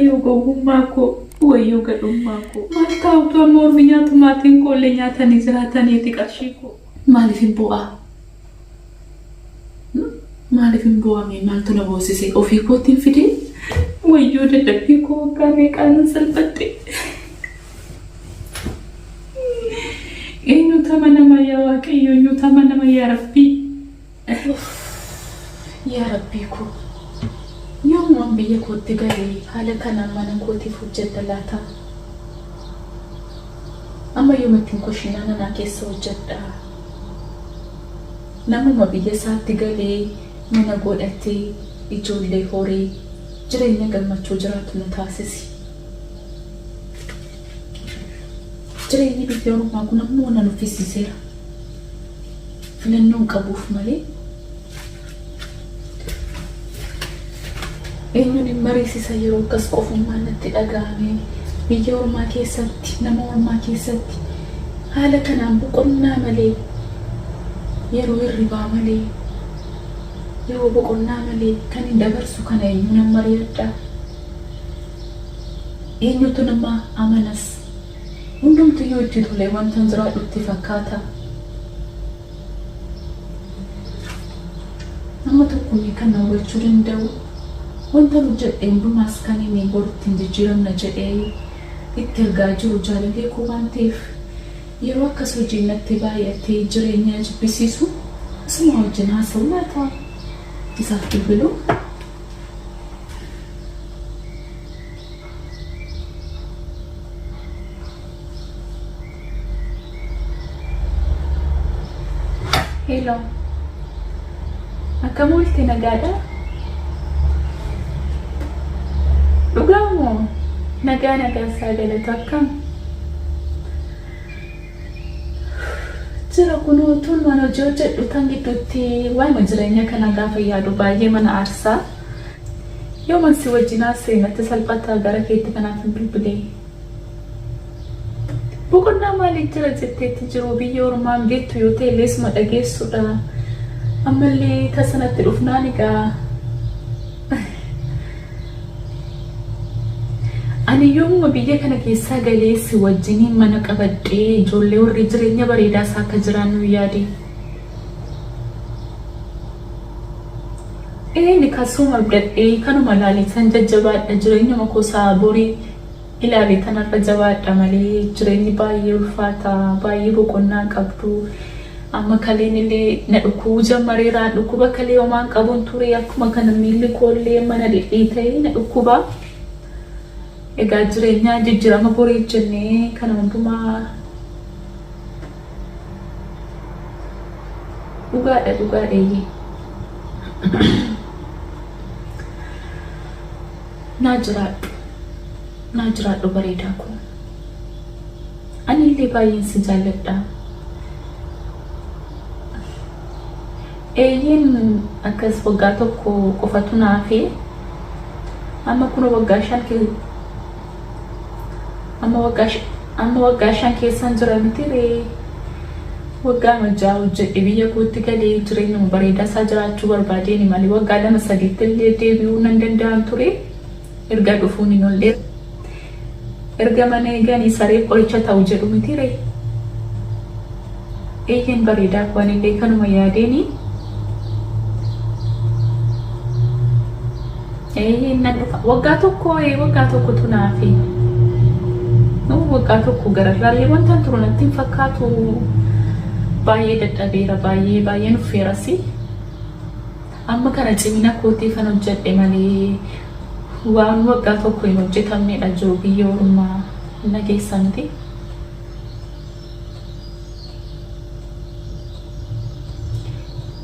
Wayyoo gowwummaa koo, wayyoo gadhummaa koo. Maal taa'utu amma ormi nyaatu maatiin koo illee nyaatanii jiraataniiti qarshii koo. Maaliif hin boo'aa? Maaliif hin boo'ame? Maaltu na boosise? Ofii kootiin fidee? Wayyoo dadhabbii koo waggaa meeqaan nan salphadhe. Eenyutu amanama yaa Waaqayyo? Eenyutu amanama yaa Rabbii? Uff yaa Rabbii koo yoomuman biyya kootti galee haala kanaan mana kootiif hojjedha laata? Amma yoomittin kushiinaa nanaa keessa hojjedha? Namuma biyya isaatti galee mana godhatee ijoollee horee jireenya gammachuu jiraatu na taasisi. Jireenyi biyya ormaa kun ammoo na nuffisiiseera. Filannoon qabuuf malee. Eenyuun hin mariisisa yeroo akkas qofummaan natti dhaga'ame biyya ormaa keessatti nama ormaa keessatti haala kanaan boqonnaa malee yeroo hirribaa malee yeroo boqonnaa malee kan hin dabarsu kana eenyuunan mari'adha? Eenyutu nama amanas? Hundumtiyyuu itti tolee wantan jiraadhu itti fakkaata. Nama tokko mee kan na hubachuu danda'u wantan hojjedhe hundumaas kan inni boru ittiin jijjiiramna jedhee itti ergaa jiru jaalallee koo waan ta'eef yeroo akkas hojiin natti baay'atee jireenya jibbisiisu isuma wajjin haasa'u laata? Isaaf bilbiluu? Hello. Akkam oolte nagaadha? Dhugaa moo? Nagaa nagaa isaa galatu akkam? Jira kunoo tun mana hojii hojjedhu tan gidduutti waa'ima jireenya kana gaafa yaadu baay'ee mana aarsaa. Yooman si wajjin haasa'e natti salphata gara keetti kanaaf hin bilbilee. Boqonnaa maalii jira jetteetti jiru biyya ormaan beektu yoo ta'e illee suma dhageessudha. Ammallee tasa natti dhufnaan egaa. Ani yoomuma biyya kana keessaa galee si wajjiniin mana qabadhee ijoollee warri jireenya bareedaa isaa akka jiraannu yaade. Ee ni kasuma abdadhee kanuma laaleetan jajjabaadha jireenyuma koo isaa borii ilaale tanarra jabaadha malee jireenyi baay'ee ulfaata baay'ee boqonnaa qabdu. Amma kaleen illee na dhukkubuu jammareera. Dhukkuba kalee homaan qabuun ture akkuma kana miilli koollee mana dhidhiita'ee na dhukkuba. Egaa jireenyaa jijjiirama boriif jennee kana hundumaa dhugaadha dhugaadha eeyyee. Naa jiraadhu naa jiraadhu bareedaa koo. Anillee baay'een si jaalladha. Eeyyeen akkas waggaa tokko qofatu na hafe. Amma kun waggaa shan amma waggaa amma waggaa shan keessan jira miti ree. Waggaa ja'a hojjedhe biyya kootti galee jireenyuma bareedaa isaa jiraachuu barbaadeen malee waggaa lama sadiitti illee deebi'uu nan danda'an ture. Erga dhufuun hin olle. Erga mana eeganii saree qoricha ta'u jedhu miti ree. Eeyyeen bareedaa koo anillee kanuma yaadeeni. Eeyyeen nan dhufa. Waggaa tokko waggaa tokkotu naafi. Waggaa tokko gararraallee wanta turu natti hin fakkaatu. Baay'ee dadhabeera baay'ee baay'ee nuffeerasi. Amma kana cimina kootiifan hojjedhe malee waan waggaa tokko hin hojjetamnedha jiru biyya ormaa nageessa miti.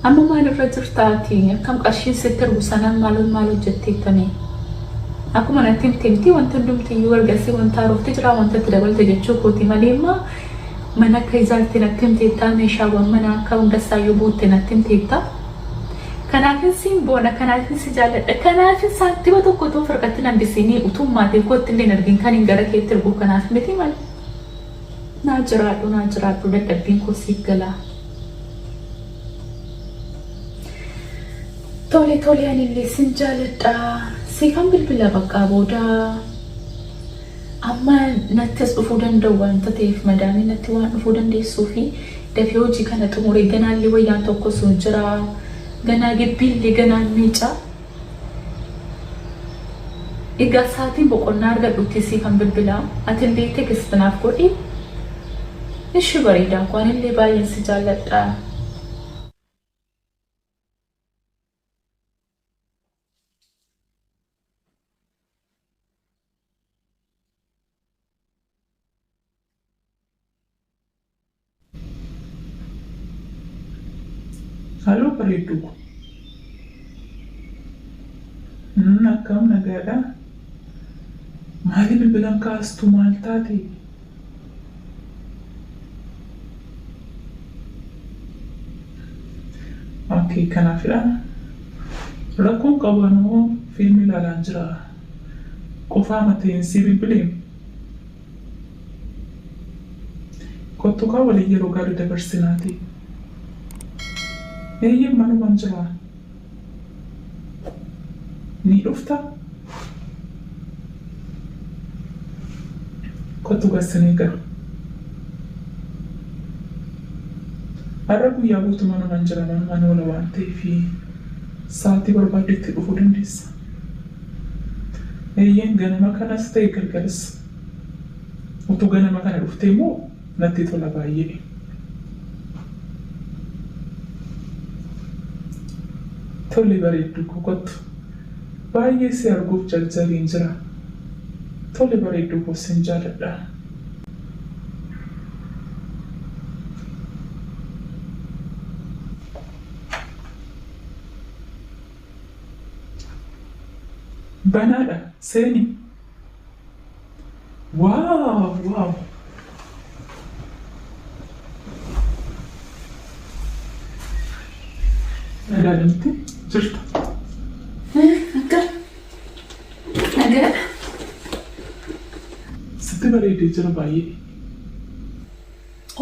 Amma maalirra jirta ati? Akkam qarshiin sitti ergu sanaan maal maal hojjetteettame? Akkuma natti himte miti wanta hundumtiyyuu ergasii wanta haarofti jira wanta itti dabalte jechuu kooti malee immoo mana akka ijaarte natti himteetta meeshaawwan manaa akka hundasaayyuu guutte natti himteetta. Kanaafin siin boona, kanaafin si jaalladha, kanaafin saantima tokko utuu of harkatti hin hambisiinii utuu maatii kootti illee hin argin kan hin gara keetti ergu kanaaf miti malee. Naa jiraadhu, naa jiraadhu dadhabbiin koo siif gala. Tole tole anillee sin jaaladha, Siifan bilbila baqqaa booda amma natti as dhufuu danda'u wanta ta'eef madaamii natti waan dhufuu dandeessuu fi dafee hojii kana xumuree ganaallee wayyaan tokko sun jira. Ganaa gibbiillee ganaan miica. Egaa sa'aatiin boqonnaa argadhutti siifan bilbila. Atillee text naaf godhi. Ishi bareedaa koo anillee baay'een si jaalladha. Halloo bareedduu ko. Akkam nagaadhaa? Maali bilbilan kaastu maal taate? Okay, kanaafidha. Rakkoon qabu anoo fiilmii ilaalaan jira. Qofaa mateen sii bilbilee? Kottu kaa waliin yeroo gaarii dabarsinaati. Eeyyeen manuman jira. Ni dhufta? Kottu gassin eega. Har'a guyyaa guutuu manuman jira manuman oola waan ta'eef sa'aatii barbaaddetti dhufuu dandeessa. Eeyyeen ganama kanas ta'e galgalas. Utuu ganama kana dhuftee immoo natti tola baay'ee. Tole bareedduu koo kottu. Baay'ee si arguuf jarjareen jira. Tole bareedduu koo sin jaaladha. Banaadha seeni. Wow wow. Nagaadhamti jirta. Akka nagaadha. Sitti bareedee jira baay'ee.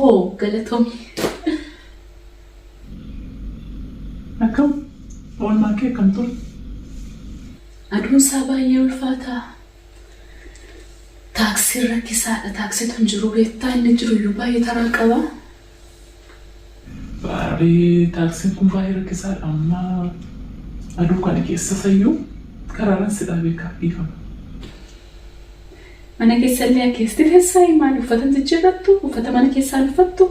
Oo galatoomi. Akkam oolmaan kee akkam ture? Aduun isaa baay'ee ulfaata. Taaksiin rakkisaadha. Taaksiitu hin jiru beektaa inni jiru iyyuu baay'ee taraa qaba. Baaree taaksiin kun baay'ee rakkisaadha amma aduu kana keessa sayyuu karaaran si dhaabee kaaf dhiifama. Mana keessallee akkeessitti teessaa maali uffata hin jijjiirrattu? Uffata mana keessaa hin uffattu?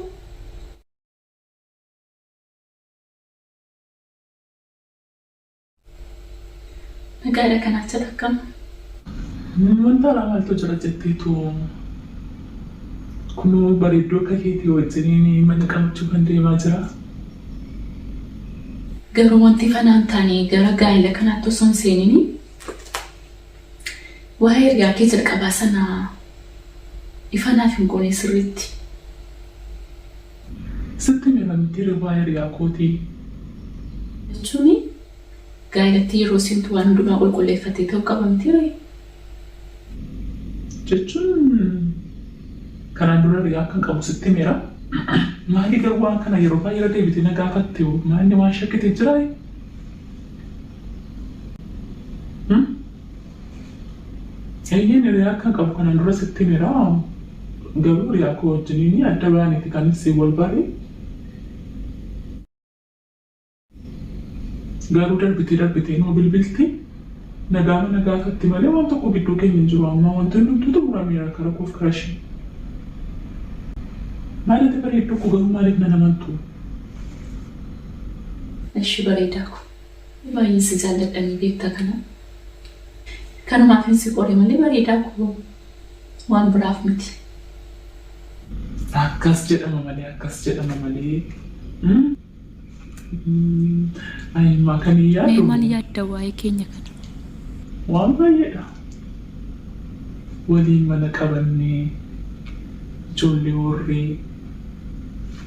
Nagaadha kanaaf jala akkam? Wanta alaa maaltu jira jetteetu kunoo bareedduu akka keetii wajjiniin mana qabachuu kan deemaa jira. Garuu wanti fanaan taane gara gaa'ela kanaatti osoo hin seenini waa'ee hiriyaa kee jalqabaa sana ifa naaf hin goone sirriitti. Sitti himeera mitiiree waa'ee hiriyaa kootii. Jechuun gaa'elatti yeroo seentu waan hundumaa qulqulleeffattee ta'uu qaba mitiiree? Jechuun kanaan dura hiriyaa akkan qabu sitti himeera. Maali garuu waan kana yeroo baay'ee irra deebitee na gaafatte hoo maalni waan shakkite jiraa? Eeyyeen hiriyaa akkan qabu kanaan dura sitti himeera. Garuu hiriyaa koo wajjiniin adda baaneeti kan isin wal bare. Garuu darbitee darbitee numa bilbilti. Nagaama na gaafatti malee waan tokko gidduu keenya hin jiru amma wanti hundumtuu xumurameera kara koof kara ishee. Maal ati bareedduu koo garuu maaliif nan amantu? Eshi bareedaa ko. Baay'een si jaalladha ni beekta kana. Kanumaafin si qore malee bareedaa koo waan biraaf miti. Akkas jedhama malee akkas jedhama malee. Ayimmaa kan hin Mee yaadu maal yaadda waa'ee keenya kana? waan baay'eedha. Waliin mana qabannee ijoollee horree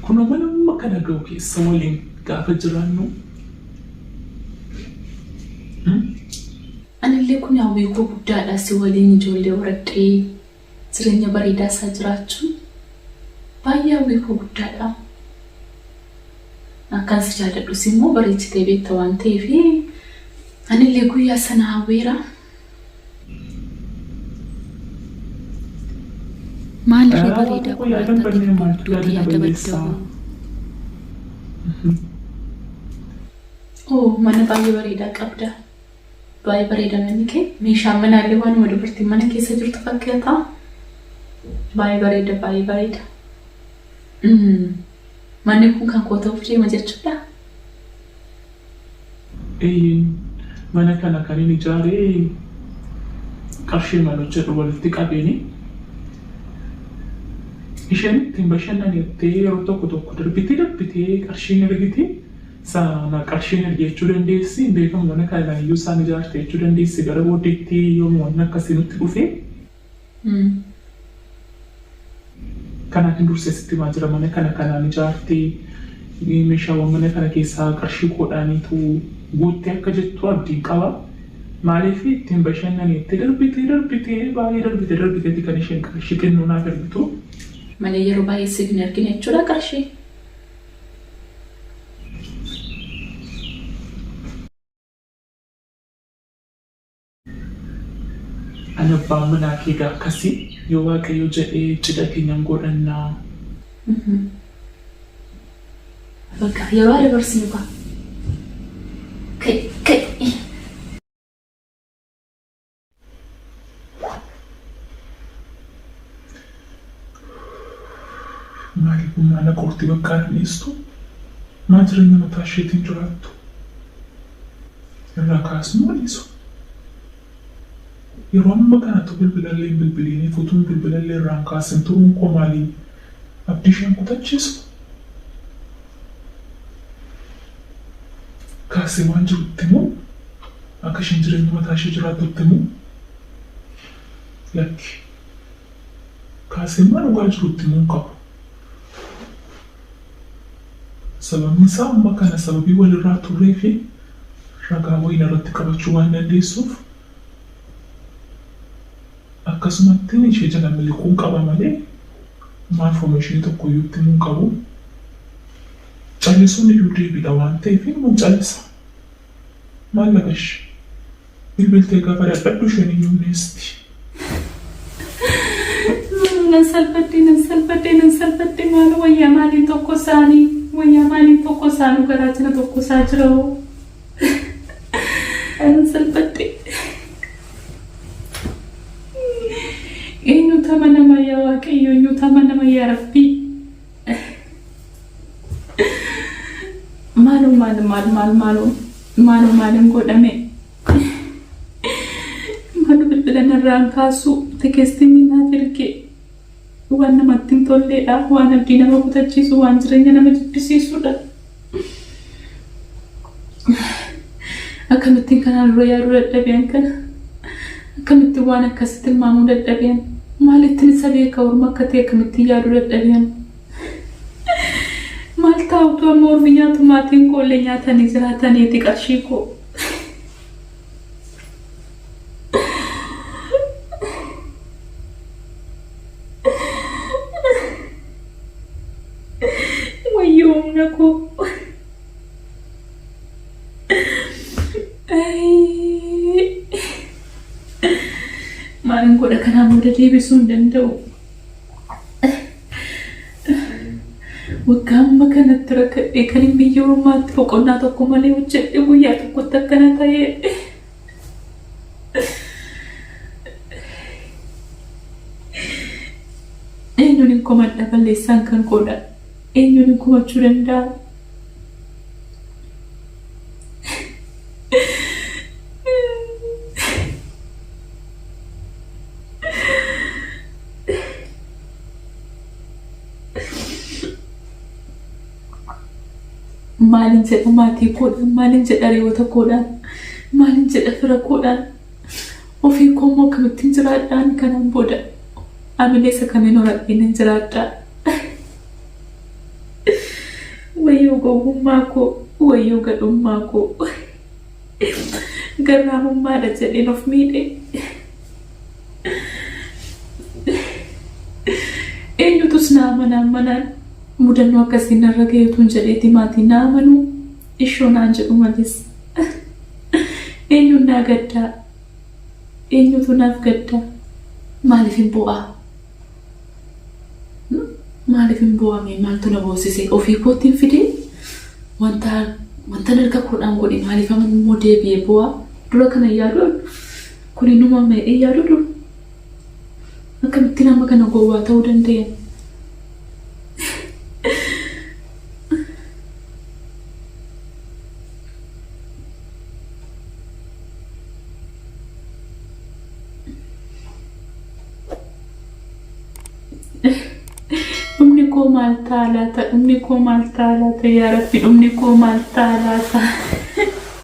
kunoo mana amma kana ga'u keessa waliin gaafa jiraannu. Anillee kun hawwii koo guddaadha si waliin ijoollee horadhee jireenya bareedaa isaa jiraachuun baay'ee hawwii koo guddaadha. Akkan si jaalladhus immoo bareechitee beekta waan ta'eef anillee guyyaa sana hawweera. Maalirra Waan bareedaa tokko kun yaada hin maal badne taateef maaltu dugduutti yaada na yaada balleessaa? baddahoo. Oo mana baay'ee bareedaa qabda. Baay'ee bareeda manni kee. Meeshaan manaallee waanuma dubartiin mana keessa jirtu fakkaata. Baay'ee bareeda baay'ee bareeda. Manni kun kan koo ta'uuf deema jechuudha. Eeyyeen mana kana kanin ijaare qarshiiman hojjedhu walitti qabeeni. Isheen ittiin bashannanettee yeroo tokko tokko darbitee darbitee qarshiin ergiti. Sana qarshiin ergi jechuu dandeessi. Hin beekamu mana kana iyyuu isaan ijaarte jechuu dandeessi. Gara booddeetti yooma wanni akkasii nutti dhufe. Kanaafin dursee sitti himaa jira mana kana kanaan ijaarte meeshaawwan mana kana keessaa qarshii koodhaaniitu guutte akka jettu abdiin qaba. Maaliif ittiin bashannaneettee darbitee darbitee baay'ee darbitee darbiteeti kan isheen qarshii xinnoo naaf ergitu. Malee yeroo baay'ee siif hin ergine jechuudha qarshii. Ani abbaan manaa kee egaa akkasi yoo waaqayyo jedhe cidha keenya hin godhanna. Bakka yeroo haa dabarsinu kaa. Ka'i ka'i. Maali kun maala qorti bakka hin dhiistu maa jireenya mataa isheetiin jiraattu irraa kaasnu moo dhiisu yeroo amma kanatu bilbilallee hin bilbiliiniif utuun bilbilallee irraa hin kaasin turuun koo maali abdii isheen kutachiisu kaasee waan jirutti himu akka isheen jireenya mataa ishee jiraattutti himu lakki kaaseemmaa dhugaa jirutti himuu hin qabu. Sababni isaa amma kana sababii walirraa turree fi ragaa wayii narratti qabachuu waan dandeessuuf akkasumatti ishee jala miliquun qaba malee homaa information tokko iyyuu itti himuu hin qabu. Callisuun iyyuu deebiidha waan ta'eef inuman callisa. Maal na gashe? Bilbiltee gaafa dadhabdu isheen iyyuu hin dheesti. Maaloo nan salphadhe nan salphadhe nan salphadhe maaloo wayyaa maaliin tokko isaanii wayyaa maaliin tokko isaanuu garaa jala tokko isaa jira hoo nan salphadhe eenyutu amanama yaa waaqayyo eenyutu amanama yaa rabbii Maaloo maal maal maal maaloo maaloo maalin godhame maaloo bilbila narraan kaasu tekeestiin naaf erge waan namatti hin tolleedha waan abdii nama kutachiisu waan jireenya nama jibbisiisudha. Akkamittiin kanaan dura yaaduu dadhabeen kana akkamittiin waan akkasii tilmaamuu dadhabeen maalittiin isa beeka orma akka ta'e akkamittiin yaaduu dadhabeen. Maal ta'a utuu amma ormi nyaatu maatiin koo illee nyaatanii jiraataniiti qarshii koo. Wayyoo humna koo. Maalin godha kanaan booda deebisuu hin danda'u. Waggaa amma kanatti rakkadhee kan hin biyya ormaatti boqonnaa tokko malee hojjedhe guyyaa tokkotti akkana ta'ee. Eenyuun hin komadha balleessaan kan koodha. Eenyuun hin komachuu danda'a? Maalin jedha maatii koodhaan, maalin jedha hiriyoota koodhaan, maalin jedha fira koodhaan. Ofii koo immoo akkamittiin jiraadhaan kanaan booda amilee isa kamiin horadhee nan jiraadha. Wayyoo gowwummaa koo, wayyoo gadhummaa koo. Garraamummaadha jedheen of miidhe. Eenyutus na amana ammanaan mudannoo akkasii narra ga'e utuun jedheeti maatiin na amanu ishoo naan jedhu malees. Eenyuun naa gaddaa? Eenyutu naaf gaddaa? Maaliif hin boo'aa? Maaliif hin boo'ame? Maaltu na boosise? Ofii kootiin fide wanta wanta harka koodhaan godhe maaliif amma immoo deebi'ee boo'a? Dura kana yaadu kun hin uumamne yaadu dur. Akkamittiin amma kana gowwaa ta'uu danda'e? Dhumni koo maal ta'a laata? Dhumni koo maal ta'a laata? Yaa Rabbi, dhumni koo maal ta'a laata?